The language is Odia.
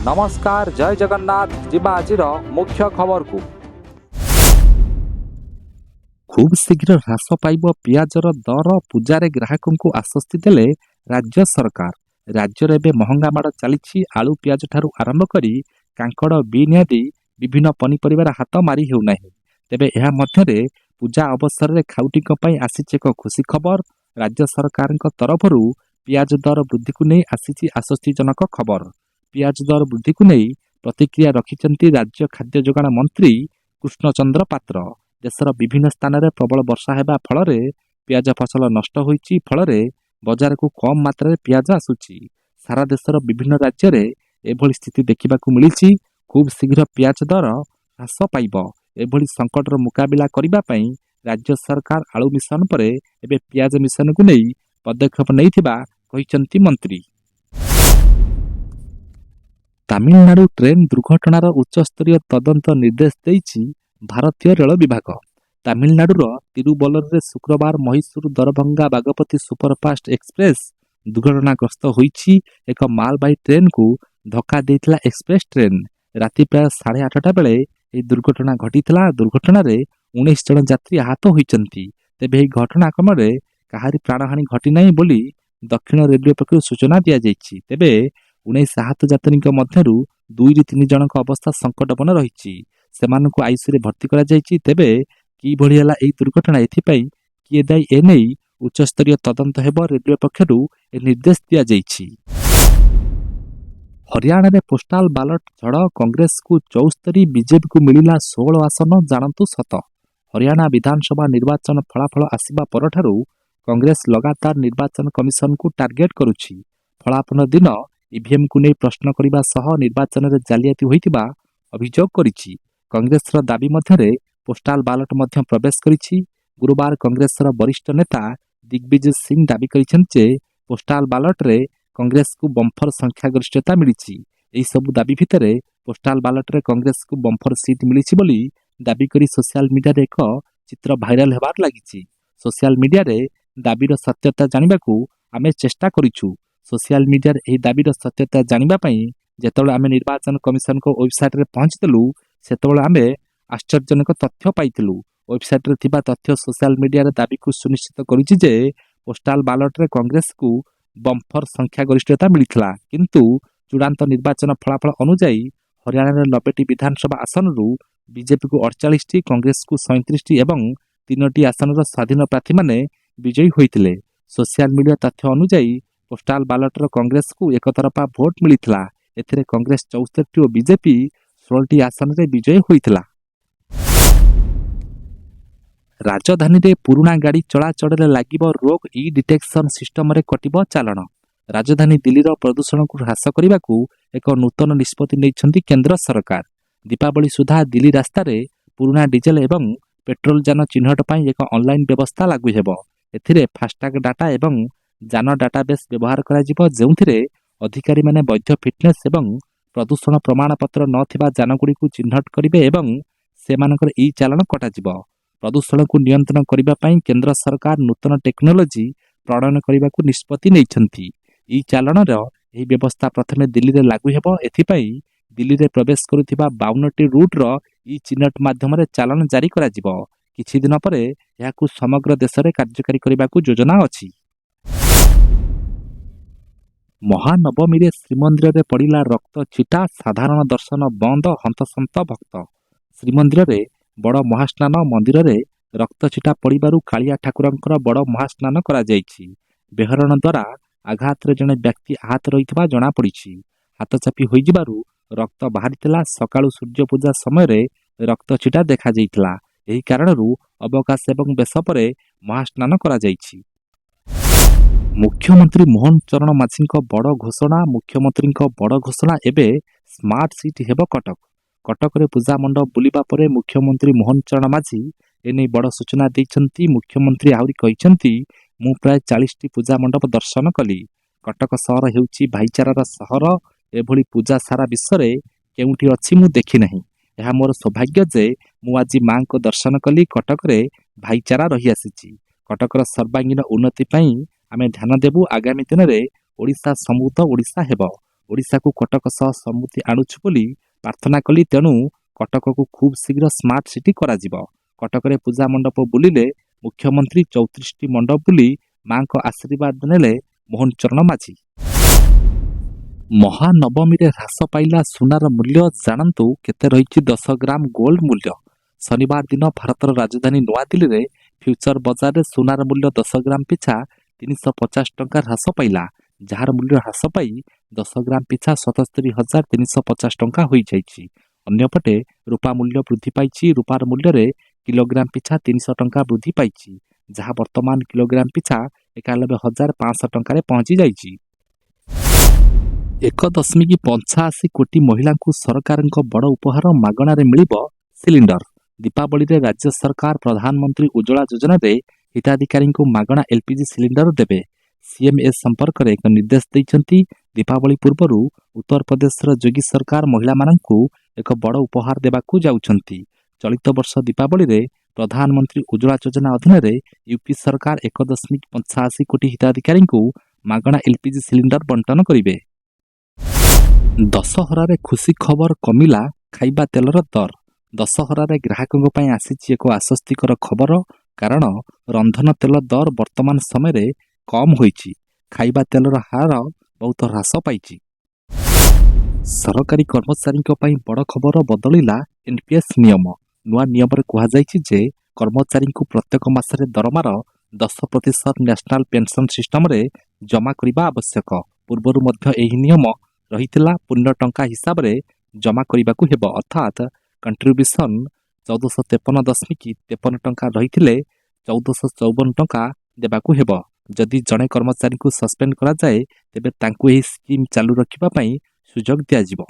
ନମସ୍କାର, ଜୟ ଜଗନ୍ନାଥ। ଯିବା ଆଜିର ମୁଖ୍ୟ ଖବରକୁ। ଖୁବ୍ ଶୀଘ୍ର ହ୍ରାସ ପାଇବ ପିଆଜର ଦର। ପୂଜାରେ ଗ୍ରାହକଙ୍କୁ ଆଶ୍ୱସ୍ତି ଦେଲେ ରାଜ୍ୟ ସରକାର। ରାଜ୍ୟରେ ଏବେ ମହଙ୍ଗା ମାଡ଼ ଚାଲିଛି। ଆଳୁ, ପିଆଜ ଠାରୁ ଆରମ୍ଭ କରି କାଙ୍କଡ଼, ବିନ୍ ଆଦି ବିଭିନ୍ନ ପନିପରିବାର ହାତ ମାରି ହେଉନାହିଁ। ତେବେ ଏହା ମଧ୍ୟରେ ପୂଜା ଅବସରରେ ଖାଉଟିଙ୍କ ପାଇଁ ଆସିଛି ଏକ ଖୁସି ଖବର। ରାଜ୍ୟ ସରକାରଙ୍କ ତରଫରୁ ପିଆଜ ଦର ବୃଦ୍ଧିକୁ ନେଇ ଆସିଛି ଆଶ୍ୱସ୍ତିଜନକ ଖବର। ପିଆଜ ଦର ବୃଦ୍ଧିକୁ ନେଇ ପ୍ରତିକ୍ରିୟା ରଖିଛନ୍ତି ରାଜ୍ୟ ଖାଦ୍ୟ ଯୋଗାଣ ମନ୍ତ୍ରୀ କୃଷ୍ଣଚନ୍ଦ୍ର ପାତ୍ର। ଦେଶର ବିଭିନ୍ନ ସ୍ଥାନରେ ପ୍ରବଳ ବର୍ଷା ହେବା ଫଳରେ ପିଆଜ ଫସଲ ନଷ୍ଟ ହୋଇଛି। ଫଳରେ ବଜାରକୁ କମ୍ ମାତ୍ରାରେ ପିଆଜ ଆସୁଛି। ସାରା ଦେଶର ବିଭିନ୍ନ ରାଜ୍ୟରେ ଏଭଳି ସ୍ଥିତି ଦେଖିବାକୁ ମିଳିଛି। ଖୁବ୍ ଶୀଘ୍ର ପିଆଜ ଦର ହ୍ରାସ ପାଇବ। ଏଭଳି ସଙ୍କଟର ମୁକାବିଲା କରିବା ପାଇଁ ରାଜ୍ୟ ସରକାର ଆଳୁ ମିଶନ ପରେ ଏବେ ପିଆଜ ମିଶନକୁ ନେଇ ପଦକ୍ଷେପ ନେଇଥିବା କହିଛନ୍ତି ମନ୍ତ୍ରୀ। ତାମିଲନାଡୁ ଟ୍ରେନ୍ ଦୁର୍ଘଟଣାର ଉଚ୍ଚସ୍ତରୀୟ ତଦନ୍ତ ନିର୍ଦ୍ଦେଶ ଦେଇଛି ଭାରତୀୟ ରେଳ ବିଭାଗ। ତାମିଲନାଡୁର ତିରୁବଲ୍ଲୁରରେ ଶୁକ୍ରବାର ମହୀଶୂର ଦରଭଙ୍ଗା ବାଗପତି ସୁପରଫାଷ୍ଟ ଏକ୍ସପ୍ରେସ୍ ଦୁର୍ଘଟଣାଗ୍ରସ୍ତ ହୋଇଛି। ଏକ ମାଲବାହୀ ଟ୍ରେନ୍କୁ ଧକ୍କା ଦେଇଥିଲା ଏକ୍ସପ୍ରେସ୍ ଟ୍ରେନ୍। ରାତି ପ୍ରାୟ 8:30 ବେଳେ ଏହି ଦୁର୍ଘଟଣା ଘଟିଥିଲା। ଦୁର୍ଘଟଣାରେ 19 ଜଣ ଯାତ୍ରୀ ଆହତ ହୋଇଛନ୍ତି। ତେବେ ଏହି ଘଟଣାକ୍ରମରେ କାହାରି ପ୍ରାଣହାନି ଘଟିନାହିଁ ବୋଲି ଦକ୍ଷିଣ ରେଲୱେ ପକ୍ଷରୁ ସୂଚନା ଦିଆଯାଇଛି। ତେବେ 19 ଆହତ ଯାତ୍ରୀଙ୍କ ମଧ୍ୟରୁ ଦୁଇରୁ ତିନି ଜଣଙ୍କ ଅବସ୍ଥା ସଙ୍କଟାପନ୍ନ ରହିଛି। ସେମାନଙ୍କୁ ଆଇସିୟୁରେ ଭର୍ତ୍ତି କରାଯାଇଛି। ତେବେ କିଭଳି ହେଲା ଏହି ଦୁର୍ଘଟଣା, ଏଥିପାଇଁ କିଏ ଦାୟୀ, ଏନେଇ ଉଚ୍ଚସ୍ତରୀୟ ତଦନ୍ତ ହେବ। ରେଲୱେ ପକ୍ଷରୁ ଏ ନିର୍ଦ୍ଦେଶ ଦିଆଯାଇଛି। ହରିୟାଣାରେ ପୋଷ୍ଟାଲ ବାଲଟ ଝଡ଼, କଂଗ୍ରେସକୁ 74, ବିଜେପିକୁ ମିଳିଲା 16 ଆସନ, ଜାଣନ୍ତୁ ସତ। ହରିୟାଣା ବିଧାନସଭା ନିର୍ବାଚନ ଫଳାଫଳ ଆସିବା ପରଠାରୁ କଂଗ୍ରେସ ଲଗାତାର ନିର୍ବାଚନ କମିଶନଙ୍କୁ ଟାର୍ଗେଟ କରୁଛି। ଫଳାଫଳ ଦିନ ଇଭିଏମ୍କୁ ନେଇ ପ୍ରଶ୍ନ କରିବା ସହ ନିର୍ବାଚନରେ ଜାଲିଆତି ହୋଇଥିବା ଅଭିଯୋଗ କରିଛି। କଂଗ୍ରେସର ଦାବି ମଧ୍ୟରେ ପୋଷ୍ଟାଲ ବାଲଟ ମଧ୍ୟ ପ୍ରବେଶ କରିଛି। ଗୁରୁବାର କଂଗ୍ରେସର ବରିଷ୍ଠ ନେତା ଦିଗ୍ବିଜୟ ସିଂ ଦାବି କରିଛନ୍ତି ଯେ ପୋଷ୍ଟାଲ ବାଲଟରେ କଂଗ୍ରେସକୁ ବମ୍ପର ସଂଖ୍ୟାଗରିଷ୍ଠତା ମିଳିଛି। ଏହିସବୁ ଦାବି ଭିତରେ ପୋଷ୍ଟାଲ ବାଲଟରେ କଂଗ୍ରେସକୁ ବମ୍ପର ସିଟ୍ ମିଳିଛି ବୋଲି ଦାବି କରି ସୋସିଆଲ ମିଡିଆରେ ଏକ ଚିତ୍ର ଭାଇରାଲ ହେବାରେ ଲାଗିଛି। ସୋସିଆଲ ମିଡିଆରେ ଦାବିର ସତ୍ୟତା ଜାଣିବାକୁ ଆମେ ଚେଷ୍ଟା କରିଛୁ। ସୋସିଆଲ ମିଡିଆରେ ଏହି ଦାବିର ସତ୍ୟତା ଜାଣିବା ପାଇଁ ଯେତେବେଳେ ଆମେ ନିର୍ବାଚନ କମିଶନଙ୍କ ୱେବସାଇଟରେ ପହଞ୍ଚିଥିଲୁ, ସେତେବେଳେ ଆମେ ଆଶ୍ଚର୍ଯ୍ୟଜନକ ତଥ୍ୟ ପାଇଥିଲୁ। ୱେବସାଇଟରେ ଥିବା ତଥ୍ୟ ସୋସିଆଲ ମିଡିଆରେ ଦାବିକୁ ସୁନିଶ୍ଚିତ କରୁଛି ଯେ ପୋଷ୍ଟାଲ ବାଲଟରେ କଂଗ୍ରେସକୁ ବମ୍ପର ସଂଖ୍ୟାଗରିଷ୍ଠତା ମିଳିଥିଲା। କିନ୍ତୁ ଚୂଡ଼ାନ୍ତ ନିର୍ବାଚନ ଫଳାଫଳ ଅନୁଯାୟୀ ହରିୟାଣାର 90ଟି ବିଧାନସଭା ଆସନରୁ ବିଜେପିକୁ 48ଟି, କଂଗ୍ରେସକୁ 37ଟି ଏବଂ ତିନୋଟି ଆସନର ସ୍ୱାଧୀନ ପ୍ରାର୍ଥୀମାନେ ବିଜୟୀ ହୋଇଥିଲେ। ସୋସିଆଲ ମିଡିଆ ତଥ୍ୟ ଅନୁଯାୟୀ ପୋଷ୍ଟାଲ ବାଲଟର କଂଗ୍ରେସକୁ ଏକତରଫା ଭୋଟ ମିଳିଥିଲା। ଏଥିରେ କଂଗ୍ରେସ 74ଟି ଓ ବିଜେପି 16ଟି ଆସନରେ ବିଜୟୀ ହୋଇଥିଲା। ରାଜଧାନୀରେ ପୁରୁଣା ଗାଡ଼ି ଚଳାଚଳରେ ଲାଗିବ ରୋକ। ଇ ଡିଟେକ୍ସନ ସିଷ୍ଟମରେ କଟିବ ଚାଲାଣ। ରାଜଧାନୀ ଦିଲ୍ଲୀର ପ୍ରଦୂଷଣକୁ ହ୍ରାସ କରିବାକୁ ଏକ ନୂତନ ନିଷ୍ପତ୍ତି ନେଇଛନ୍ତି କେନ୍ଦ୍ର ସରକାର। ଦୀପାବଳି ସୁଦ୍ଧା ଦିଲ୍ଲୀ ରାସ୍ତାରେ ପୁରୁଣା ଡିଜେଲ ଏବଂ ପେଟ୍ରୋଲ ଯାନ ଚିହ୍ନଟ ପାଇଁ ଏକ ଅନଲାଇନ ବ୍ୟବସ୍ଥା ଲାଗୁ ହେବ। ଏଥିରେ ଫାଷ୍ଟାଗ ଡାଟା ଏବଂ ଯାନ ଡାଟାବେସ୍ ବ୍ୟବହାର କରାଯିବ, ଯେଉଁଥିରେ ଅଧିକାରୀମାନେ ବୈଧ ଫିଟନେସ୍ ଏବଂ ପ୍ରଦୂଷଣ ପ୍ରମାଣପତ୍ର ନଥିବା ଯାନଗୁଡ଼ିକୁ ଚିହ୍ନଟ କରିବେ ଏବଂ ସେମାନଙ୍କର ଇ ଚାଲାଣ କଟାଯିବ। ପ୍ରଦୂଷଣକୁ ନିୟନ୍ତ୍ରଣ କରିବା ପାଇଁ କେନ୍ଦ୍ର ସରକାର ନୂତନ ଟେକ୍ନୋଲୋଜି ପ୍ରଣୟନ କରିବାକୁ ନିଷ୍ପତ୍ତି ନେଇଛନ୍ତି। ଇ ଚାଲାଣର ଏହି ବ୍ୟବସ୍ଥା ପ୍ରଥମେ ଦିଲ୍ଲୀରେ ଲାଗୁ ହେବ। ଏଥିପାଇଁ ଦିଲ୍ଲୀରେ ପ୍ରବେଶ କରୁଥିବା 52ଟି ରୁଟ୍ର ଇ ଚିହ୍ନଟ ମାଧ୍ୟମରେ ଚାଲାଣ ଜାରି କରାଯିବ। କିଛି ଦିନ ପରେ ଏହାକୁ ସମଗ୍ର ଦେଶରେ କାର୍ଯ୍ୟକାରୀ କରିବାକୁ ଯୋଜନା ଅଛି। ମହାନବମୀରେ ଶ୍ରୀମନ୍ଦିରରେ ପଡ଼ିଲା ରକ୍ତ ଛିଟା, ସାଧାରଣ ଦର୍ଶନ ବନ୍ଦ, ହନ୍ତସନ୍ତ ଭକ୍ତ। ଶ୍ରୀମନ୍ଦିରରେ ବଡ଼ ମହାସ୍ନାନ। ମନ୍ଦିରରେ ରକ୍ତ ଛିଟା ପଡ଼ିବାରୁ କାଳିଆ ଠାକୁରଙ୍କର ବଡ଼ ମହାସ୍ନାନ କରାଯାଇଛି। ବେହରଣ ଦ୍ୱାରା ଆଘାତରେ ଜଣେ ବ୍ୟକ୍ତି ଆହତ ରହିଥିବା ଜଣାପଡ଼ିଛି। ହାତ ଚାପି ହୋଇଯିବାରୁ ରକ୍ତ ବାହାରିଥିଲା। ସକାଳୁ ସୂର୍ଯ୍ୟ ପୂଜା ସମୟରେ ରକ୍ତ ଛିଟା ଦେଖାଯାଇଥିଲା। ଏହି କାରଣରୁ ଅବକାଶ ଏବଂ ବେଶ ପରେ ମହାସ୍ନାନ କରାଯାଇଛି। ମୁଖ୍ୟମନ୍ତ୍ରୀ ମୋହନ ଚରଣ ମାଝୀଙ୍କ ବଡ଼ ଘୋଷଣା। ମୁଖ୍ୟମନ୍ତ୍ରୀଙ୍କ ବଡ଼ ଘୋଷଣା, ଏବେ ସ୍ମାର୍ଟ ସିଟି ହେବ କଟକ। କଟକରେ ପୂଜା ମଣ୍ଡପ ବୁଲିବା ପରେ ମୁଖ୍ୟମନ୍ତ୍ରୀ ମୋହନ ଚରଣ ମାଝୀ ଏନେଇ ବଡ଼ ସୂଚନା ଦେଇଛନ୍ତି। ମୁଖ୍ୟମନ୍ତ୍ରୀ ଆହୁରି କହିଛନ୍ତି, ମୁଁ ପ୍ରାୟ 40ଟି ପୂଜା ମଣ୍ଡପ ଦର୍ଶନ କଲି। କଟକ ସହର ହେଉଛି ଭାଇଚାରାର ସହର। ଏଭଳି ପୂଜା ସାରା ବିଶ୍ୱରେ କେଉଁଠି ଅଛି, ମୁଁ ଦେଖିନାହିଁ। ଏହା ମୋର ସୌଭାଗ୍ୟ ଯେ ମୁଁ ଆଜି ମାଙ୍କ ଦର୍ଶନ କଲି। କଟକରେ ଭାଇଚାରା ରହିଆସିଛି। କଟକର ସର୍ବାଙ୍ଗୀନ ଉନ୍ନତି ପାଇଁ ଆମେ ଧ୍ୟାନ ଦେବୁ। ଆଗାମୀ ଦିନରେ ଓଡ଼ିଶା ସମୃଦ୍ଧ ଓଡ଼ିଶା ହେବ। ଓଡ଼ିଶାକୁ କଟକ ସହ ସମୃଦ୍ଧି ଆଣୁଛୁ ବୋଲି ପ୍ରାର୍ଥନା କଲି, ତେଣୁ କଟକକୁ ଖୁବ୍ ଶୀଘ୍ର ସ୍ମାର୍ଟ ସିଟି କରାଯିବ। କଟକରେ ପୂଜା ମଣ୍ଡପ ବୁଲିଲେ ମୁଖ୍ୟମନ୍ତ୍ରୀ। 34ଟି ମଣ୍ଡପ ବୁଲି ମାଙ୍କ ଆଶୀର୍ବାଦ ନେଲେ ମୋହନ ଚରଣ ମାଝୀ। ମହାନବମୀରେ ହ୍ରାସ ପାଇଲା ସୁନାର ମୂଲ୍ୟ, ଜାଣନ୍ତୁ କେତେ ରହିଛି 10 ଗ୍ରାମ ଗୋଲ୍ଡ ମୂଲ୍ୟ। ଶନିବାର ଦିନ ଭାରତର ରାଜଧାନୀ ନୂଆଦିଲ୍ଲୀରେ ଫ୍ୟୁଚର ବଜାରରେ ସୁନାର ମୂଲ୍ୟ 10 ଗ୍ରାମ ପିଛା 350 ଟଙ୍କା ହ୍ରାସ ପାଇଲା, ଯାହାର ମୂଲ୍ୟ ହ୍ରାସ ପାଇ 10 ଗ୍ରାମ ପିଛା 77,350 ଟଙ୍କା ହୋଇଯାଇଛି। ଅନ୍ୟପଟେ ରୂପା ମୂଲ୍ୟ ବୃଦ୍ଧି ପାଇଛି। ରୂପାର ମୂଲ୍ୟରେ କିଲୋଗ୍ରାମ ପିଛା 300 ଟଙ୍କା ବୃଦ୍ଧି ପାଇଛି, ଯାହା ବର୍ତ୍ତମାନ କିଲୋଗ୍ରାମ ପିଛା 91,500 ଟଙ୍କାରେ ପହଞ୍ଚି ଯାଇଛି। 1.85 କୋଟି ମହିଳାଙ୍କୁ ସରକାରଙ୍କ ବଡ଼ ଉପହାର, ମାଗଣାରେ ମିଳିବ ସିଲିଣ୍ଡର। ଦୀପାବଳିରେ ରାଜ୍ୟ ସରକାର ପ୍ରଧାନମନ୍ତ୍ରୀ ଉଜ୍ଜ୍ୱଳା ଯୋଜନାରେ ହିତାଧିକାରୀଙ୍କୁ ମାଗଣା ଏଲପିଜି ସିଲିଣ୍ଡର ଦେବେ। ସିଏମ୍ ଏ ସମ୍ପର୍କରେ ଏକ ନିର୍ଦ୍ଦେଶ ଦେଇଛନ୍ତି। ଦୀପାବଳି ପୂର୍ବରୁ ଉତ୍ତରପ୍ରଦେଶର ଯୋଗୀ ସରକାର ମହିଳାମାନଙ୍କୁ ଏକ ବଡ଼ ଉପହାର ଦେବାକୁ ଯାଉଛନ୍ତି। ଚଳିତ ବର୍ଷ ଦୀପାବଳିରେ ପ୍ରଧାନମନ୍ତ୍ରୀ ଉଜ୍ଜ୍ୱଳା ଯୋଜନା ଅଧୀନରେ ୟୁପି ସରକାର 1.85 କୋଟି ହିତାଧିକାରୀଙ୍କୁ ମାଗଣା ଏଲପିଜି ସିଲିଣ୍ଡର ବଣ୍ଟନ କରିବେ। ଦଶହରାରେ ଖୁସି ଖବର, କମିଲା ଖାଇବା ତେଲର ଦର। ଦଶହରାରେ ଗ୍ରାହକଙ୍କ ପାଇଁ ଆସିଛି ଏକ ଆଶ୍ୱସ୍ତିକର ଖବର, କାରଣ ରନ୍ଧନ ତେଲ ଦର ବର୍ତ୍ତମାନ ସମୟରେ କମ୍ ହୋଇଛି। ଖାଇବା ତେଲର ହାର ବହୁତ ହ୍ରାସ ପାଇଛି। ସରକାରୀ କର୍ମଚାରୀଙ୍କ ପାଇଁ ବଡ଼ ଖବର, ବଦଳିଲା ଏନପିଏସ୍ ନିୟମ। ନୂଆ ନିୟମରେ କୁହାଯାଇଛି ଯେ କର୍ମଚାରୀଙ୍କୁ ପ୍ରତ୍ୟେକ ମାସରେ ଦରମାର 10% ନ୍ୟାସନାଲ ପେନ୍ସନ୍ ସିଷ୍ଟମରେ ଜମା କରିବା ଆବଶ୍ୟକ। ପୂର୍ବରୁ ମଧ୍ୟ ଏହି ନିୟମ ରହିଥିଲା। ପୂର୍ଣ୍ଣ ଟଙ୍କା ହିସାବରେ ଜମା କରିବାକୁ ହେବ, ଅର୍ଥାତ୍ କଣ୍ଟ୍ରିବ୍ୟୁସନ୍ 1453.53 ଟଙ୍କା ରହିଥିଲେ 1454 ଟଙ୍କା ଦେବାକୁ ହେବ। ଯଦି ଜଣେ କର୍ମଚାରୀଙ୍କୁ ସସ୍ପେଣ୍ଡ କରାଯାଏ, ତେବେ ତାଙ୍କୁ ଏହି ସ୍କିମ୍ ଚାଲୁ ରଖିବା ପାଇଁ ସୁଯୋଗ ଦିଆଯିବ।